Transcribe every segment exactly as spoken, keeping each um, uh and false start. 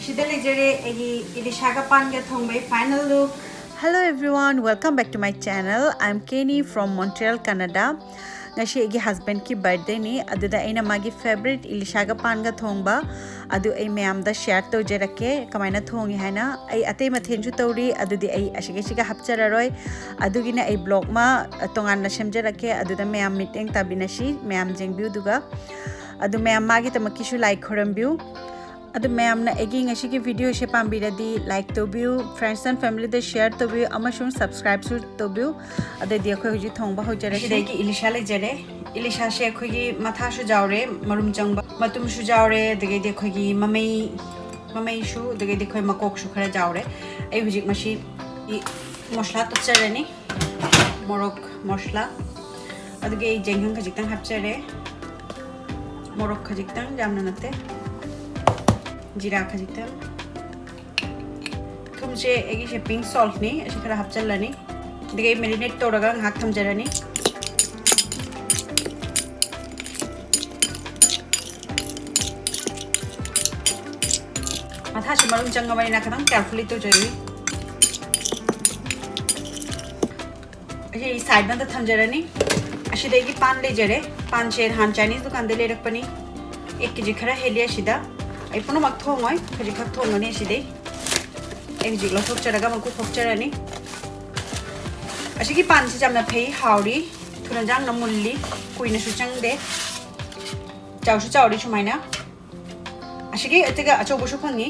ꯁꯤꯗ ꯂꯩꯖꯔꯦ ꯑꯩꯒꯤ ꯏꯂꯤꯁꯥꯒ ꯄꯥꯟꯒ ꯊꯣꯡꯕꯒꯤ final look. Hello everyone, welcome back to my channel. I'm Kenny from Montreal, Canada. ꯉꯁꯤ ꯑꯩꯒꯤ husbandꯀꯤ birthdayꯅꯤ, ꯑꯗꯨꯗ ꯑꯩꯅ ꯃꯥꯒꯤ favourite ꯏꯂꯤꯁꯥꯒ ꯄꯥꯟꯒ ꯊꯣꯡꯕ ꯑꯗꯨ ꯑꯩ ꯃꯌꯥꯝꯗ share ꯇꯧꯖꯔꯛꯀꯦ, ꯀꯃꯥꯏꯅ ꯊꯣꯡꯉꯤ ꯍꯥꯏꯅ꯫ ꯑꯩ ꯑꯇꯩ ꯃꯊꯦꯜꯁꯨ ꯇꯧꯔꯤ, ꯑꯗꯨꯗꯤ ꯑꯩ ꯑꯁꯤꯒꯩꯁꯤꯒ ꯍꯥꯞꯆꯔꯔꯣꯏ꯫ ꯑꯗꯨꯒꯤꯅ ꯑꯩ vlog ꯑꯃ ꯇꯣꯉꯥꯟꯅ ꯁꯦꯝꯖꯔꯛꯀꯦ, ꯑꯗꯨꯗ ꯃꯌꯥꯝ ꯃꯤꯠꯌꯦꯡ ꯇꯥꯕꯤꯅꯁꯤ, ꯃꯌꯥꯝ ꯌꯦꯡꯕꯤꯌꯨ꯫ ꯑꯗꯨꯒ ꯑꯗꯨ ꯃꯌꯥꯝ ꯃꯥꯒꯤꯗꯃꯛꯀꯤꯁꯨ ꯂꯥꯏ ꯈꯣꯏꯔꯝꯕꯤꯌꯨ꯫ ꯑꯗꯨ ꯃꯌꯥꯝꯅ ꯑꯩꯒꯤ ꯉꯁꯤꯒꯤ videoꯁꯦ ꯄꯥꯝꯕꯤꯔꯗꯤ like ꯇꯧꯕꯤꯌꯨ, friends and familyꯗ share ꯇꯧꯕꯤꯌꯨ, ꯑꯃꯁꯨꯡ subscribeꯁꯨ ꯇꯧꯕꯤꯌꯨ꯫ ꯑꯗꯩꯗꯤ ꯑꯩꯈꯣꯏ ꯍꯧꯖꯤꯛ ꯊꯣꯡꯕ ꯍꯧꯖꯔꯁꯤ꯫ ꯁꯤꯗ ꯑꯩꯒꯤ ꯏꯂꯤꯁꯥ ꯂꯩꯖꯔꯦ꯫ ꯏꯂꯤꯁꯥꯁꯦ ꯑꯩꯈꯣꯏꯒꯤ ꯃꯊꯥꯁꯨ ꯌꯥꯎꯔꯦ, ꯃꯔꯨꯝ ꯆꯪꯕ ꯃꯇꯨꯝꯁꯨ ꯌꯥꯎꯔꯦ, ꯑꯗꯒꯤꯗꯤ ꯑꯩꯈꯣꯏꯒꯤ ꯃꯃꯩ, ꯃꯃꯩꯁꯨ, ꯑꯗꯒꯤꯗꯤ ꯑꯩꯈꯣꯏ ꯃꯀꯣꯛꯁꯨ ꯈꯔ ꯌꯥꯎꯔꯦ꯫ ꯑꯩ ꯍꯧꯖꯤꯛ ꯃꯁꯤ ꯃꯁꯂꯥ ꯇꯣꯠꯆꯔꯅꯤ꯫ ꯃꯣꯔꯣꯛ ꯃꯁꯂꯥ, ꯑꯗꯨꯒꯤ ꯑꯩ ꯆꯦꯡꯍꯤꯡ ꯈꯖꯤꯛꯇꯪ ꯍꯥꯞꯆꯔꯦ꯫ ꯃꯣꯔꯣꯛ ꯈꯖꯤꯛꯇꯪ, ꯌꯥꯝꯅ ꯅꯠꯇꯦ꯫ ꯖꯤꯔꯥ ꯈꯖꯤꯛꯇꯪ꯫ ꯊꯨꯝꯁꯦ ꯑꯩꯒꯤꯁꯦ pink saltꯅꯤ, ꯑꯁꯤ ꯈꯔ ꯍꯥꯞꯆꯤꯜꯂꯅꯤ꯫ ꯑꯗꯨꯒ ꯑꯩ marinate ꯇꯧꯔꯒ ꯉꯥꯏꯍꯥꯛ ꯊꯝꯖꯔꯅꯤ꯫ ꯃꯊꯥꯁꯤ ꯃꯔꯨꯝ ꯆꯪꯉꯕꯅꯤꯅ ꯈꯤꯇꯪ carefully ꯇꯧꯖꯔꯤ꯫ ꯑꯁꯤ side ꯑꯃꯗ ꯊꯝꯖꯔꯅꯤ꯫ ꯑꯁꯤꯗ ꯑꯩꯒꯤ ꯄꯥꯟ ꯂꯩꯖꯔꯦ꯫ ꯄꯥꯟꯁꯦ ꯅꯍꯥꯟ Chinese ꯗꯨꯀꯥꯟꯗꯩ ꯂꯩꯔꯛꯄꯅꯤ꯫ ꯑꯦꯛ ꯀꯦ ꯖꯤ ꯈꯔ ꯍꯦꯜꯂꯤ ꯑꯁꯤꯗ꯫ ꯑꯩ ꯄꯨꯝꯅꯃꯛ ꯊꯣꯡꯉꯣꯏ, ꯈꯖꯤꯛꯈꯛ ꯊꯣꯡꯒꯅꯤ ꯑꯁꯤꯗꯩ꯫ ꯑꯩ ꯍꯧꯖꯤꯛ ꯂꯧꯊꯣꯛꯆꯔꯒ ꯃꯀꯨ ꯈꯣꯛꯆꯔꯅꯤ꯫ ꯑꯁꯤꯒꯤ ꯄꯥꯟꯁꯤ ꯌꯥꯝꯅ ꯐꯩ, ꯍꯥꯎꯔꯤ, ꯊꯨꯅ ꯌꯦꯟꯁꯥꯡꯅ ꯃꯨꯜꯂꯤ, ꯀꯨꯏꯅꯁꯨ ꯆꯪꯗꯦ꯫ ꯆꯥꯎꯁꯨ ꯆꯥꯎꯔꯤ ꯁꯨꯃꯥꯏꯅ꯫ ꯑꯁꯤꯒꯤ ꯑꯇꯩꯒ ꯑꯆꯧꯕꯁꯨ ꯐꯪꯉꯤ꯫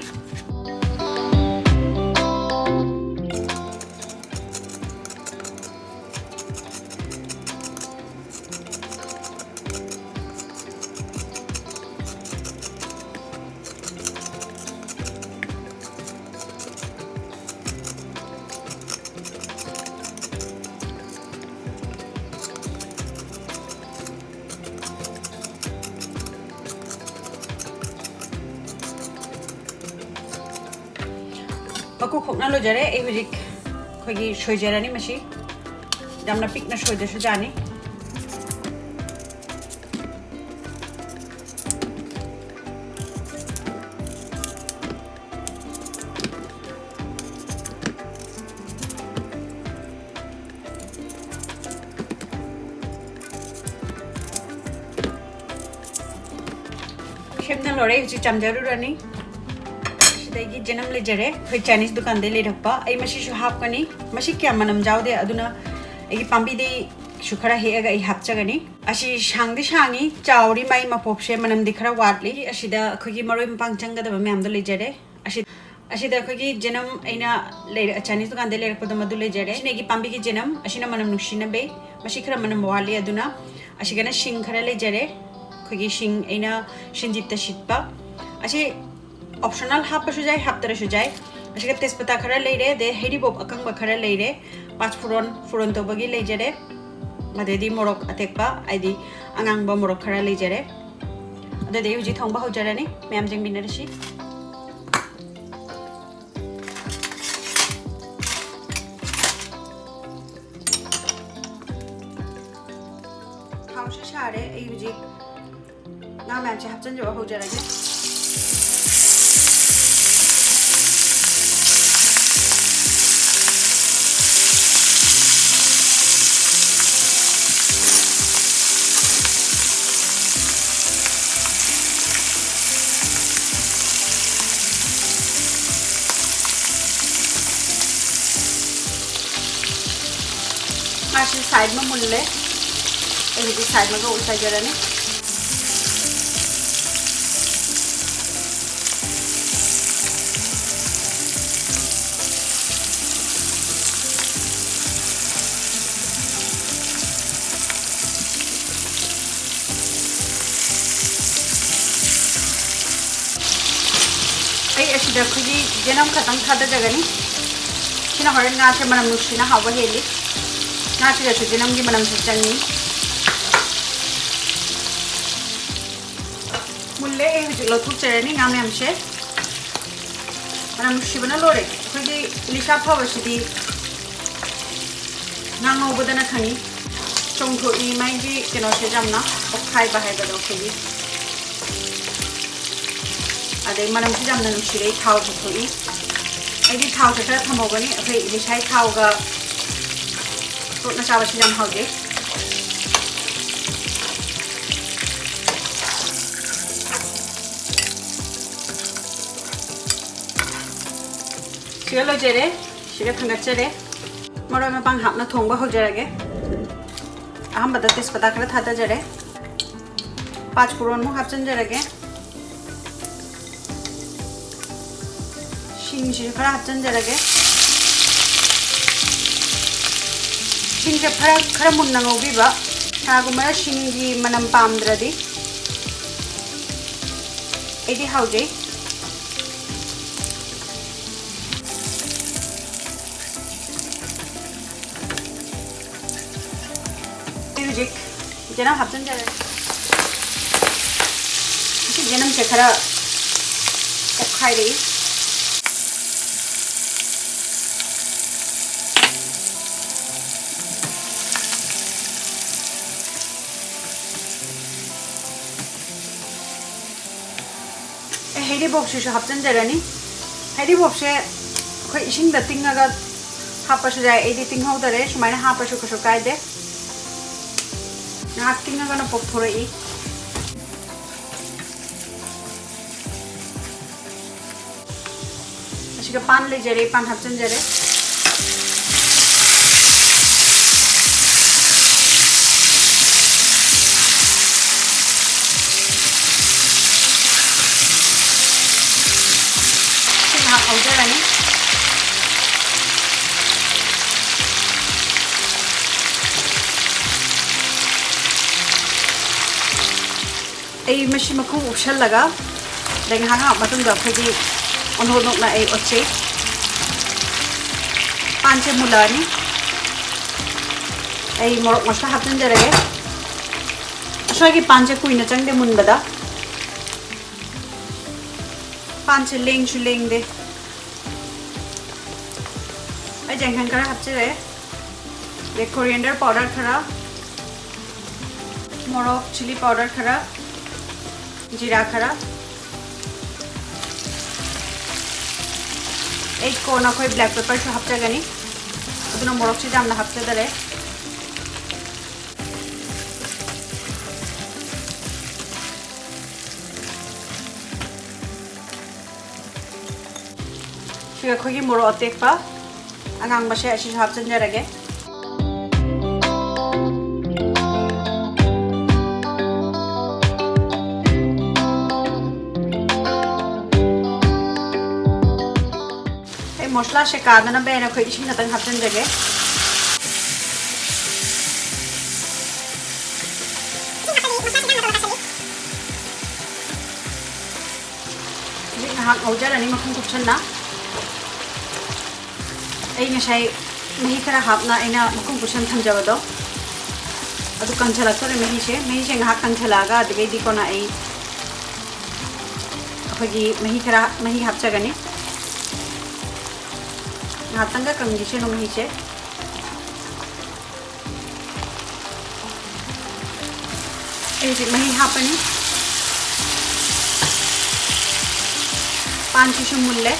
ꯃꯀꯨ ꯈꯣꯛꯅ ꯂꯣꯏꯖꯔꯦ꯫ ꯑꯩ ꯍꯧꯖꯤꯛ ꯑꯩꯈꯣꯏꯒꯤ ꯁꯣꯏꯖꯔꯅꯤ ꯃꯁꯤ꯫ ꯌꯥꯝꯅ ꯄꯤꯛꯅ ꯁꯣꯏꯗ꯭ꯔꯁꯨ ꯌꯥꯅꯤ꯫ ꯂꯣꯏꯔꯦ, ꯍꯧꯖꯤꯛ ꯆꯥꯝꯖꯔꯨꯔꯅꯤ꯫ ꯁꯤꯗꯒꯤ ꯖꯦꯅꯝ ꯂꯩꯖꯔꯦ, ꯑꯩꯈꯣꯏ ꯆꯥꯏꯅꯤꯁ ꯗꯨꯀꯥꯟꯗꯩ ꯂꯩꯔꯛꯄ꯫ ꯑꯩ ꯃꯁꯤꯁꯨ ꯍꯥꯞꯀꯅꯤ꯫ ꯃꯁꯤ ꯀꯌꯥ ꯃꯅꯝ ꯌꯥꯎꯗꯦ, ꯑꯗꯨꯅ ꯑꯩꯒꯤ ꯄꯥꯝꯕꯤꯗꯩꯁꯨ ꯈꯔ ꯍꯦꯛꯑꯒ ꯑꯩ ꯍꯥꯞꯆꯒꯅꯤ꯫ ꯑꯁꯤ ꯁꯥꯡꯗꯤ ꯁꯥꯡꯉꯤ, ꯆꯥꯎꯔꯤ, ꯃꯥꯏ ꯃꯄꯣꯞꯁꯦ ꯃꯅꯝꯗꯤ ꯈꯔ ꯋꯥꯠꯂꯤ꯫ ꯑꯁꯤꯗ ꯑꯩꯈꯣꯏꯒꯤ ꯃꯔꯣꯏ ꯃꯄꯥꯡ ꯆꯪꯒꯗꯕ ꯃꯌꯥꯝꯗꯣ ꯂꯩꯖꯔꯦ꯫ ꯑꯁꯤ, ꯑꯁꯤꯗ ꯑꯩꯈꯣꯏꯒꯤ ꯖꯦꯅꯝ ꯑꯩꯅ ꯂꯩꯔ-, ꯆꯥꯏꯅꯤꯁ ꯗꯨꯀꯥꯟꯗꯩ ꯂꯩꯔꯛꯄꯗꯣ ꯃꯗꯨ ꯂꯩꯖꯔꯦ꯫ ꯑꯁꯤꯅ ꯑꯩꯒꯤ ꯄꯥꯝꯕꯤꯒꯤ ꯖꯦꯅꯝ, ꯑꯁꯤꯅ ꯃꯅꯝ ꯅꯨꯡꯁꯤꯅꯕꯩ꯫ ꯃꯁꯤ ꯈꯔ ꯃꯅꯝ ꯋꯥꯠꯂꯤ, ꯑꯗꯨꯅ ꯑꯁꯤꯒꯅ ꯁꯤꯡ ꯈꯔ ꯂꯩꯖꯔꯦ꯫ ꯑꯩꯈꯣꯏꯒꯤ ꯁꯤꯡ ꯑꯩꯅ ꯁꯤꯡꯖꯤꯠꯇ ꯁꯤꯠꯄ꯫ ꯑꯁꯤ optional ꯍꯥꯞꯄꯁꯨ ꯌꯥꯏ, ꯍꯥꯞꯇ꯭ꯔꯁꯨ ꯌꯥꯏ꯫ ꯑꯁꯤꯒ ꯇꯦꯖꯄꯇꯥ ꯈꯔ ꯂꯩꯔꯦ, ꯑꯗꯩ ꯍꯩꯔꯤꯕꯣꯞ ꯑꯀꯪꯕ ꯈꯔ ꯂꯩꯔꯦ, ꯄꯥꯆꯐꯣꯔꯟ, ꯐꯣꯔꯟ ꯇꯧꯕꯒꯤ ꯂꯩꯖꯔꯦ, ꯑꯗꯩꯗꯤ ꯃꯣꯔꯣꯛ ꯑꯇꯦꯛꯄ, ꯍꯥꯏꯗꯤ ꯑꯉꯥꯡꯕ ꯃꯣꯔꯣꯛ ꯈꯔ ꯂꯩꯖꯔꯦ꯫ ꯑꯗꯨꯗꯤ ꯑꯩ ꯍꯧꯖꯤꯛ ꯊꯣꯡꯕ ꯍꯧꯖꯔꯅꯤ, ꯃꯌꯥꯝ ꯌꯦꯡꯃꯤꯟꯅꯔꯁꯤ꯫ ꯊꯥꯎꯁꯦ ꯁꯥꯔꯦ, ꯑꯩ ꯍꯧꯖꯤꯛ ꯉꯥ ꯃꯌꯥꯝꯁꯦ ꯍꯥꯞꯆꯤꯟꯖꯕ ꯍꯧꯖꯔꯒꯦ꯫ ꯃꯥꯁꯤ ꯁꯥꯏꯗ ꯑꯃ ꯃꯨꯜꯂꯦ꯫ ꯑꯩ ꯍꯧꯖꯤꯛ ꯁꯥꯏꯗ ꯑꯃꯒ ꯑꯣꯠꯈꯥꯏꯖꯔꯅꯤ꯫ ꯑꯩ ꯑꯁꯤꯗ ꯑꯩꯈꯣꯏꯒꯤ ꯌꯦꯅꯝ ꯈꯛꯇꯪ ꯊꯥꯗꯖꯒꯅꯤ꯫ ꯁꯤꯅ ꯍꯣꯔꯦꯟ ꯉꯥꯁꯦ ꯃꯅꯝ ꯅꯨꯡꯁꯤꯅ ꯍꯥꯎꯕ ꯍꯦꯜꯂꯤ꯫ ꯉꯥꯁꯤꯗꯁꯨ ꯌꯦꯅꯝꯒꯤ ꯃꯅꯝꯁꯦ ꯆꯪꯉꯤ꯫ ꯃꯨꯜꯂꯦ, ꯑꯩ ꯍꯧꯖꯤꯛ ꯂꯧꯊꯣꯛꯆꯔꯅꯤ ꯉꯥ ꯃꯌꯥꯝꯁꯦ꯫ ꯃꯅꯝ ꯅꯨꯡꯁꯤꯕꯅ ꯂꯣꯏꯔꯦ꯫ ꯑꯩꯈꯣꯏꯒꯤ ꯏꯂꯤꯁꯥ ꯑꯐꯕꯁꯤꯗꯤ ꯉꯥ ꯉꯧꯕꯗꯅ ꯈꯪꯉꯤ꯫ ꯆꯣꯡꯊꯣꯛꯏ ꯃꯥꯒꯤ ꯀꯩꯅꯣꯁꯦ ꯌꯥꯝꯅ ꯑꯣꯠꯈꯥꯏꯕ ꯍꯥꯏꯕꯗꯣ ꯑꯩꯈꯣꯏꯒꯤ꯫ ꯑꯗꯩ ꯃꯅꯝꯁꯨ ꯌꯥꯝꯅ ꯅꯨꯡꯁꯤꯔꯦ, ꯊꯥꯎꯁꯨ ꯊꯣꯛꯏ꯫ ꯑꯩꯗꯤ ꯊꯥꯎꯁꯦ ꯈꯔ ꯊꯝꯍꯧꯒꯅꯤ, ꯑꯩꯈꯣꯏ ꯏꯂꯤꯁꯥꯏ ꯊꯥꯎꯒ ꯇꯣꯠꯅ ꯆꯥꯕꯁꯤ ꯌꯥꯝ ꯍꯥꯎꯖꯩ꯫ ꯁꯤꯒ ꯂꯣꯏꯖꯔꯦ꯫ ꯁꯤꯒ ꯊꯥꯡꯒꯠꯆꯔꯦ꯫ ꯃꯔꯣꯏ ꯃꯄꯥꯡ ꯍꯥꯞꯅ ꯊꯣꯡꯕ ꯍꯧꯖꯔꯒꯦ꯫ ꯑꯍꯥꯟꯕꯗ ꯇꯦꯖꯄꯇꯥ ꯈꯔ ꯊꯥꯗꯖꯔꯦ꯫ ꯄꯥꯆ ꯐꯣꯔꯟꯃꯨꯛ ꯍꯥꯞꯆꯤꯟꯖꯔꯒꯦ꯫ ꯁꯤꯡꯁꯤꯁꯨ ꯈꯔ ꯍꯥꯞꯆꯤꯟꯖꯔꯒꯦ꯫ ꯁꯤꯡꯁꯦ ꯈꯔ ꯈꯔ ꯃꯨꯟꯅ ꯉꯧꯕꯤꯕ꯫ ꯀꯅꯥꯒꯨꯝꯕꯅ ꯁꯤꯡꯒꯤ ꯃꯅꯝ ꯄꯥꯝꯗ꯭ꯔꯗꯤ꯫ ꯑꯩꯗꯤ ꯍꯥꯎꯖꯩ꯫ ꯑꯩ ꯍꯧꯖꯤꯛ ꯆꯦꯅꯝ ꯍꯥꯞꯆꯤꯟꯖꯔꯒꯦ꯫ ꯉꯁꯤ ꯆꯦꯅꯝꯁꯦ ꯈꯔ ꯄꯣꯛꯈꯥꯏꯔꯛꯏ꯫ ꯑꯦ, ꯍꯩꯔꯤꯕꯣꯞꯁꯤꯁꯨ ꯍꯥꯞꯆꯤꯟꯖꯔꯅꯤ꯫ ꯍꯩꯔꯤꯕꯣꯞꯁꯦ ꯑꯩꯈꯣꯏ ꯏꯁꯤꯡꯗ ꯇꯤꯡꯉꯒ ꯍꯥꯞꯄꯁꯨ ꯌꯥꯏ, ꯑꯩꯗꯤ ꯇꯤꯡꯍꯧꯗꯔꯦ, ꯁꯨꯃꯥꯏꯅ ꯍꯥꯞꯄꯁꯨ ꯀꯩꯁꯨ ꯀꯥꯏꯗꯦ꯫ ꯉꯥꯏꯍꯥꯛ ꯇꯤꯡꯉꯒꯅ ꯄꯣꯞꯊꯣꯔꯛꯏ꯫ ꯑꯁꯤꯒ ꯄꯥꯟ ꯂꯩꯖꯔꯦ, ꯄꯥꯟ ꯍꯥꯞꯆꯤꯟꯖꯔꯦ꯫ ꯁꯤ ꯉꯥꯏꯍꯥꯛ ꯉꯧꯖꯔꯅꯤ꯫ ꯑꯩ ꯃꯁꯤ ꯃꯈꯨꯝ ꯎꯞꯁꯜꯂꯒ, ꯑꯗꯩ ꯉꯥꯏꯍꯥꯛ ꯉꯥꯏꯍꯥꯛ ꯃꯇꯨꯡꯗ ꯑꯩꯈꯣꯏꯒꯤ ꯑꯣꯟꯊꯣꯛ ꯑꯣꯟꯊꯣꯛꯅ ꯑꯩ ꯑꯣꯠꯆꯩ꯫ ꯄꯥꯟꯁꯦ ꯃꯨꯜꯂꯛꯑꯅꯤ꯫ ꯑꯩ ꯃꯣꯔꯣꯛ ꯃꯁꯂꯥ ꯍꯥꯞꯆꯤꯟꯖꯔꯒꯦ꯫ ꯑꯁ꯭ꯋꯥꯏꯒꯤ ꯄꯥꯟꯁꯦ ꯀꯨꯏꯅ ꯆꯪꯗꯦ ꯃꯨꯟꯕꯗ꯫ ꯄꯥꯟꯁꯦ ꯂꯦꯡꯁꯨ ꯂꯦꯡꯗꯦ꯫ ꯑꯩ ꯖꯦꯡꯈꯟ ꯈꯔ ꯍꯥꯞꯆꯤꯜꯂꯦ꯫ ꯑꯗꯩ coriander powder ꯈꯔ, ꯃꯣꯔꯣꯛ chilli powder ꯈꯔ, ꯖꯤꯔꯥ ꯈꯔ꯫ ꯑꯩ ꯀꯣꯟꯅ ꯑꯩꯈꯣꯏ black pepperꯁꯨ ꯍꯥꯞꯆꯒꯅꯤ, ꯑꯗꯨꯅ ꯃꯣꯔꯣꯛꯁꯤ ꯌꯥꯝꯅ ꯍꯥꯞꯆꯗꯔꯦ꯫ ꯁꯤ ꯑꯩꯈꯣꯏꯒꯤ ꯃꯣꯔꯣꯛ ꯑꯇꯦꯛꯄ ꯑꯉꯥꯡꯕꯁꯦ ꯑꯁꯤꯁꯨ ꯍꯥꯞꯆꯤꯟꯖꯔꯒꯦ꯫ ꯑꯩ ꯃꯁꯂꯥꯁꯦ ꯀꯥꯗꯅꯕ ꯍꯥꯏꯅ ꯑꯩꯈꯣꯏ ꯏꯁꯤꯡ ꯈꯛꯇꯪ ꯍꯥꯞꯆꯤꯟꯖꯒꯦ꯫ ꯍꯧꯖꯤꯛ ꯉꯥꯏꯍꯥꯛ ꯉꯧꯖꯔꯅꯤ ꯃꯈꯨꯝ ꯀꯨꯞꯁꯟꯅ꯫ ꯑꯩ ꯉꯁꯥꯏ ꯃꯍꯤ ꯈꯔ ꯍꯥꯞꯅ ꯑꯩꯅ ꯃꯈꯨꯝ ꯀꯨꯞꯁꯟ ꯊꯝꯖꯕꯗꯣ, ꯑꯗꯨ ꯀꯪꯁꯤꯜꯂꯛꯇꯣꯔꯦ ꯃꯍꯤꯁꯦ꯫ ꯃꯍꯤꯁꯦ ꯉꯥꯏꯍꯥꯛ ꯀꯪꯁꯤꯜꯂꯛꯑꯒ ꯑꯗꯨꯗꯒꯤꯗꯤ ꯀꯣꯟꯅ ꯑꯩ ꯑꯩꯈꯣꯏꯒꯤ ꯃꯍꯤ ꯈꯔ, ꯃꯍꯤ ꯍꯥꯞꯆꯒꯅꯤ꯫ ꯉꯥꯏꯍꯥꯛꯇꯪꯒ ꯀꯪꯈꯤꯁꯅꯨ ꯃꯍꯤꯁꯦ꯫ ꯑꯩ ꯍꯧꯖꯤꯛ ꯃꯍꯤ ꯍꯥꯞꯄꯅꯤ꯫ ꯄꯥꯟꯁꯤꯁꯨ ꯃꯨꯜꯂꯦ꯫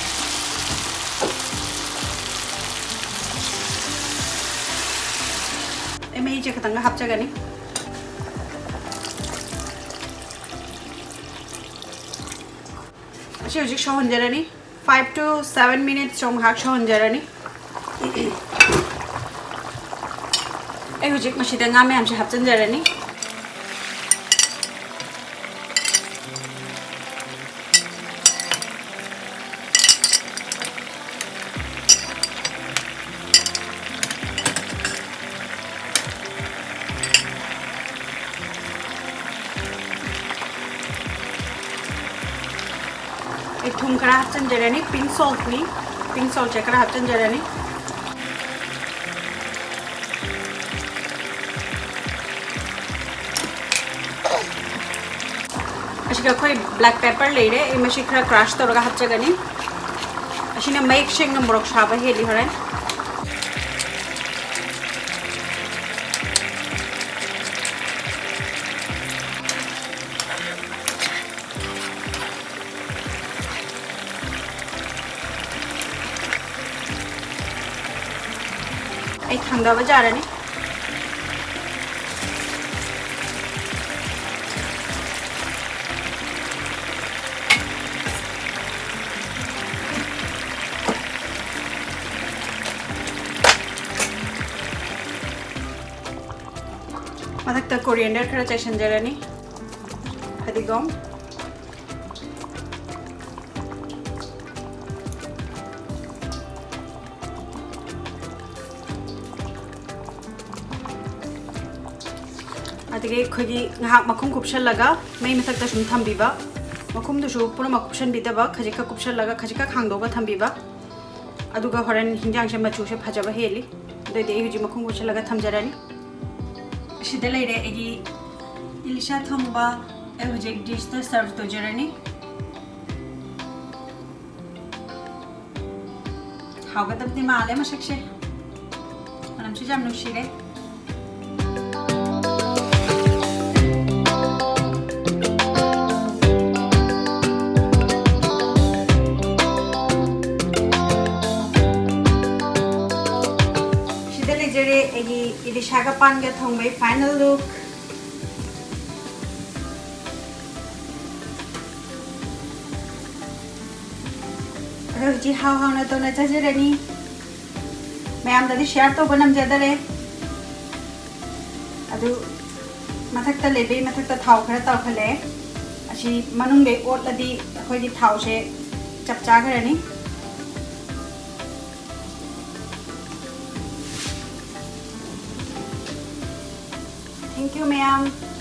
ꯑꯩ ꯃꯍꯤꯁꯦ ꯈꯤꯇꯪꯒ ꯍꯥꯞꯆꯒꯅꯤ꯫ ꯑꯁꯤ ꯍꯧꯖꯤꯛ ꯁꯧꯍꯟꯖꯔꯅꯤ꯫ Five to seven minutes ꯁꯨꯝ ꯉꯥꯏꯍꯥꯛ ꯁꯧꯍꯟꯖꯔꯅꯤ꯫ ꯑꯩ ꯍꯧꯖꯤꯛ ꯃꯁꯤꯗ ꯉꯥ ꯃꯌꯥꯝꯁꯦ ꯍꯥꯞꯆꯤꯟꯖꯔꯅꯤ꯫ ꯑꯩ ꯊꯨꯝ ꯈꯔ ꯍꯥꯞꯆꯤꯟꯖꯔꯅꯤ, pink saltꯅꯤ, pink saltꯁꯦ ꯈꯔ ꯍꯥꯞꯆꯤꯟꯖꯔꯅꯤ꯫ ꯑꯁꯤꯒ ꯑꯩꯈꯣꯏ black pepper ꯂꯩꯔꯦ, ꯑꯩ ꯃꯁꯤ ꯈꯔ crush ꯇꯧꯔꯒ ꯍꯥꯞꯆꯒꯅꯤ꯫ ꯑꯁꯤꯅ ꯃꯌꯦꯛ ꯁꯦꯡꯅ ꯃꯣꯔꯣꯛ ꯁꯥꯕ ꯍꯦꯜꯂꯤ ꯍꯣꯔꯦꯟ꯫ ꯑꯩ ꯊꯥꯡꯗꯕ ꯌꯥꯔꯅꯤ꯫ ꯃꯊꯛꯇ coriander ꯈꯔ ꯆꯥꯏꯁꯤꯟꯖꯔꯅꯤ, ꯐꯗꯤꯒꯣꯝ꯫ ꯑꯗꯒꯤ ꯑꯩꯈꯣꯏꯒꯤ ꯉꯥꯏꯍꯥꯛ ꯃꯈꯨꯝ ꯀꯨꯞꯁꯜꯂꯒ ꯃꯩ ꯃꯊꯛꯇ ꯁꯨꯝ ꯊꯝꯕꯤꯕ꯫ ꯃꯈꯨꯝꯗꯨꯁꯨ ꯄꯨꯝꯅꯃꯛ ꯀꯨꯞꯁꯟꯕꯤꯗꯕ, ꯈꯖꯤꯛꯈꯛ ꯀꯨꯞꯁꯜꯂꯒ ꯈꯖꯤꯛꯈꯛ ꯍꯥꯡꯗꯣꯛꯑꯒ ꯊꯝꯕꯤꯕ꯫ ꯑꯗꯨꯒ ꯍꯣꯔꯦꯟ ꯍꯤꯟꯖꯥꯡꯁꯦ ꯃꯆꯨꯁꯦ ꯐꯖꯕ ꯍꯦꯜꯂꯤ꯫ ꯑꯗꯨꯑꯣꯏꯗꯤ ꯑꯩ ꯍꯧꯖꯤꯛ ꯃꯈꯨꯝ ꯀꯨꯞꯁꯜꯂꯒ ꯊꯝꯖꯔꯅꯤ꯫ ꯑꯁꯤꯗ ꯂꯩꯔꯦ ꯑꯩꯒꯤ ꯏꯂꯤꯁꯥ ꯊꯣꯡꯕ꯫ ꯑꯩ ꯍꯧꯖꯤꯛ dishꯇ serve ꯇꯧꯖꯔꯅꯤ꯫ ꯍꯥꯎꯒꯗꯕꯗꯤ ꯃꯥꯜꯂꯦ ꯃꯁꯛꯁꯦ꯫ ꯃꯅꯝꯁꯨ ꯌꯥꯝ ꯅꯨꯡꯁꯤꯔꯦ꯫ ꯁꯤꯗ ꯂꯩꯖꯔꯦ ꯑꯩꯒꯤ ꯏꯂꯤꯁꯥꯒ ꯄꯥꯟꯒ ꯊꯣꯡꯕꯒꯤ final look꯫ ꯑꯗꯣ ꯍꯧꯖꯤꯛ ꯍꯥꯎ ꯍꯥꯎꯅ ꯇꯧꯅ ꯆꯥꯖꯔꯅꯤ꯫ ꯃꯌꯥꯝꯗꯗꯤ share ꯇꯧꯕ ꯅꯝꯖꯗꯔꯦ꯫ ꯑꯗꯨ ꯃꯊꯛꯇ ꯂꯩꯕꯩ ꯃꯊꯛꯇ ꯊꯥꯎ ꯈꯔ ꯇꯥꯎꯈꯠꯂꯛꯑꯦ꯫ ꯑꯁꯤ ꯃꯅꯨꯡꯗꯩ ꯑꯣꯠꯂꯗꯤ ꯑꯩꯈꯣꯏꯒꯤ ꯊꯥꯎꯁꯦ ꯆꯞ ꯆꯥꯈ꯭ꯔꯅꯤ꯫ Thank you ꯃꯌꯥꯝ꯫